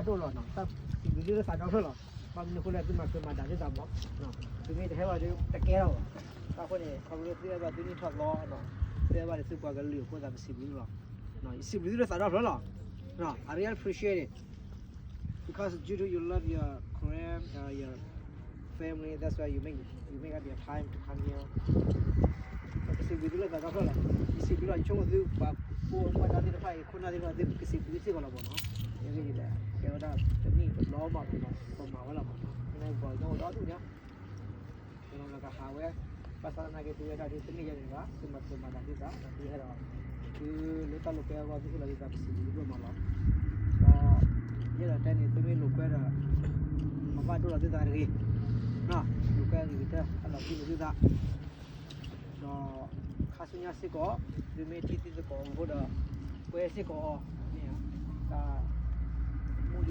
ဒိၣ်လီၤနီၤ, တၢ်စံးဘျုးသုလၢသးဒီဖျၢၣ်လီၤ. ခီဖျိလၢသုမၤကမၤဒၣ်သုသးမး, သုမ့ၢ်တဟဲဘၣ်ဒီးတကဲထီၣ်ဘၣ်. အဃိန့ၣ် ခီဖျိလၢသုအဲၣ်ဘၣ်သုနံၣ်ထီၣ်သီနီၤ, သုအဲၣ်ဘၣ်ဒီးသုပှၤကလုာ်အဃိသတး ပစံးဘျုးသုလီၤ. ယစံးဘျုးသုလၢသးဒီဖျၢၣ်လီၤ. I really appreciate it because due to you love your clan, uh, your family, that's why you make you make up your time to come here. ပစံးဘျုးသုလၢသးဒီဖျၢၣ်လီၤ. ယစံးဘျုးလီၤ ယဆိကမိၣ်သုပှၤဖိပှၤဒါသ့ၣ်တဖၣ်အံၤ ခိၣ်နၢ်သ့ၣ်တဖၣ် သုကစံးဘျုးစ့ၢ်ကီးလီၤမးနီၤ. ယကလဲၤကဲဝဲဒၣ်တနံၣ်တဘျီဘၣ်မးနီၤ, ပမၤဝဲလီၤမးနီၤ. မ့ၢ်ပှၤကညီအိၣ်ဒီဒူၣ်ညါ ကလီၤကဟးဝဲ, ဘၣ်ဆၣ်သနာ်က့ သုဝဲဒၣ်ဒုးတမ့ၢ်ယဲန့ၣ်ဘၣ်, သုမၤကမၤတၢ်ဒ်သိး ဒီးသုဟဲဒီး သုလၢတၢ်လိာ်ကွဲအဂီၢ် သုဟ့ၣ်လီၤသုသး ပစံးဘျုးဒိၣ်မးလီၤ. ဒီးယအဲၣ်ဒိးတဲန့ၣ် သုမ့ၢ်လိာ်ကွဲဒီး ပဘၣ်ဒိလီၤသုသးတဂ့ၤ, လိာ်ကွဲအဂ့ၤကတၢၢ် အလီၤဘှံးလိာ်သုသး ဒီးခါဆူညါစ့ၢ်ကီး သုမ့ၢ်ထံၣ်သုသကိးအဃိဒီး ကွဲစ့ၢ်ကီးအီၤ, မ့ၢ်ဧါ, တၢ်